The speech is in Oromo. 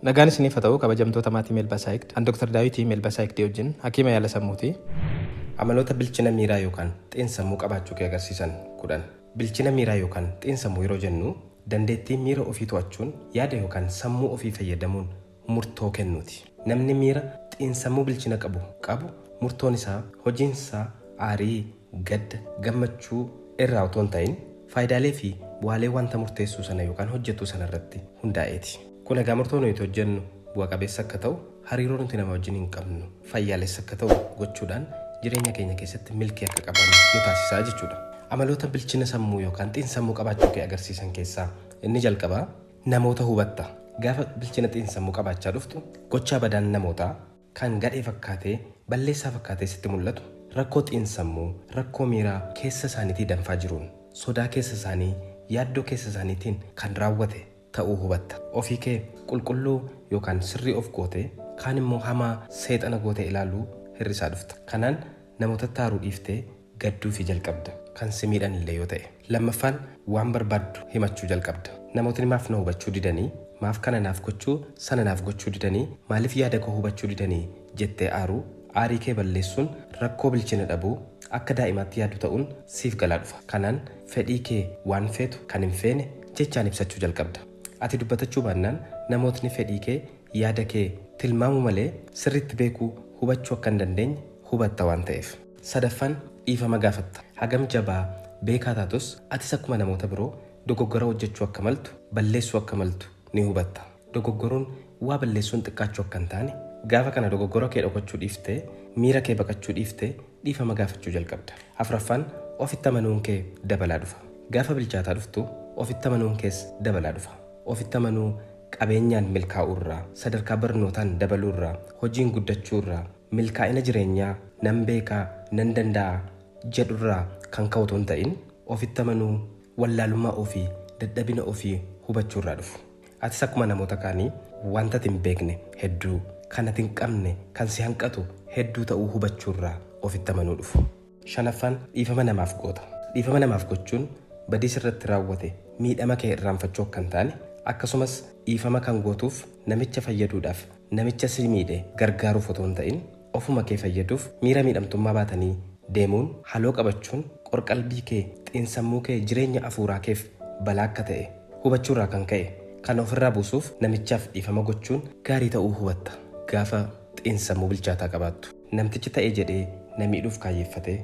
Nagaan isiniif haa ta'u kabajamtoota maatii Meelbaa Saayikd. An Dr. Daawitii Meelbaa Saayikdii wajjin hakiima yaala sammuuti. Amaloota bilchina miiraa yookaan xiinsammuu qabaachuu kee agarsiisan 10. Bilchina miiraa yookaan xiinsammuu yeroo jennu dandeettii miira ofii to'achuun yaada yookaan sammuu ofii fayyadamuun murtoo kennuuti. Namni miira xiinsammuu bilchina qabu qabu murtoon isaa, hojiin isaa aarii, gadda, gammachuu irraa otoo hin ta'in faayidaalee fi bu'aalee wanta murteessuu sana yookaan hojjetuu sana irratti hundaa'eeti. Kun egaa murtoo nuti hojjennu bu'a qabeessa akka ta'u, hariiroo nuti nama wajjin hin qabnu fayyaalessa akka ta'u gochuudhaan jireenya keenya keessatti milkii akka qabaannu nu taasisaa jechuudha. Amaloota bilchina sammuu yookaan xiinsammuu qabaachuu kee agarsiisan keessaa inni jalqabaa namoota hubatta. Gaafa bilchina xiinsammuu qabaachaa dhuftu gochaa badaan namootaa kan gadhee fakkaatee balleessaa fakkaatee sitti mul'atu rakkoo xiinsammuu, rakkoo miiraa keessa isaaniitii danfaa jiruun, sodaa keessa isaanii, yaaddoo keessa isaaniitiin kan raawwate ta'uu hubatta. Ofii kee qulqulluu yookaan sirrii of gootee kaan immoo hamaa seexana gootee ilaaluu hir'isaa dhufta. Kanaan namootatti aaruu dhiiftee gadduufii jalqabda. Kan si miidhan illee yoo ta'e. Lammaffaan waan barbaaddu himachuu jalqabda. Namootni maaf na hubachuu didanii, maaf kana naaf gochuu, sana naaf gochuu didanii, maaliif yaada koo hubachuu didanii jettee aaruu, aarii kee balleessuun rakkoo bilchina dhabuu, akka daa'imaatti yaadu ta'uun siif galaa dhufa. Kanaan fedhii kee waan feetu kan hin feene jechaan ibsachuu jalqabda. Ati dubbatachuu baannaan namootni fedhii kee, yaada kee tilmaamuu malee sirriitti beekuu, hubachuu akka hin dandeenye hubatta waan ta'eef. Sadaffaan dhiifama gaafatta. Hagam jabaa beekaa taatus atis akkuma namoota biroo dogoggora hojjechuu akka maltu, balleessuu akka maltu ni hubatta. Dogoggoruun waa balleessuun xiqqaachuu akka hin taane gaafa kana dogoggora kee dhokachuu dhiiftee, miira kee baqachuu dhiiftee dhiifama gaafachuu jalqabda. Afuraffaan ofitti amanuun kee dabalaa dhufa. Gaafa bilchaataa dhuftu ofitti amanuun kees dabalaa dhufa. Ofitti amanuu qabeenyaan milkaa'uu irraa, sadarkaa barnootaan dabaluu irraa, hojiin guddachuu irraa, milkaa'ina jireenyaa nan beekaa, nan danda'a jedhu irraa kan ka'u otoo hin ta'in ofitti amanuu wallaalummaa ofii, dadhabina ofii hubachuu irraa dhufu. Atis akkuma namoota kaanii wanta ati hin beekne hedduu, kan ati hin qabne, kan si hanqatu hedduu ta'uu hubachuu irraa ofitti amanuu dhufu. Shanaffaan dhiifama namaaf goota. Dhiifama namaaf gochuun badii sirratti raawwate miidhama kee irraanfachuu akka hin taane, akkasumas dhiifama kan gootuuf namicha fayyaduudhaaf, namicha si miidhe gargaaruuf otoo hin ta'in ofuma kee fayyaduuf miira miidhamtummaa baatanii deemuun, haloo qabachuun qorqalbii kee, xiinsammuu kee, jireenya afuuraa keef balaa akka ta'e hubachuu irraa kan ka'e kan ofirraa buusuuf namichaaf dhiifama gochuun gaarii ta'uu hubatta. Gaafa xiinsammuu bilchaataa qabaattu. Namtichi ta'e jedhee na miidhuuf kaayyeeffatee.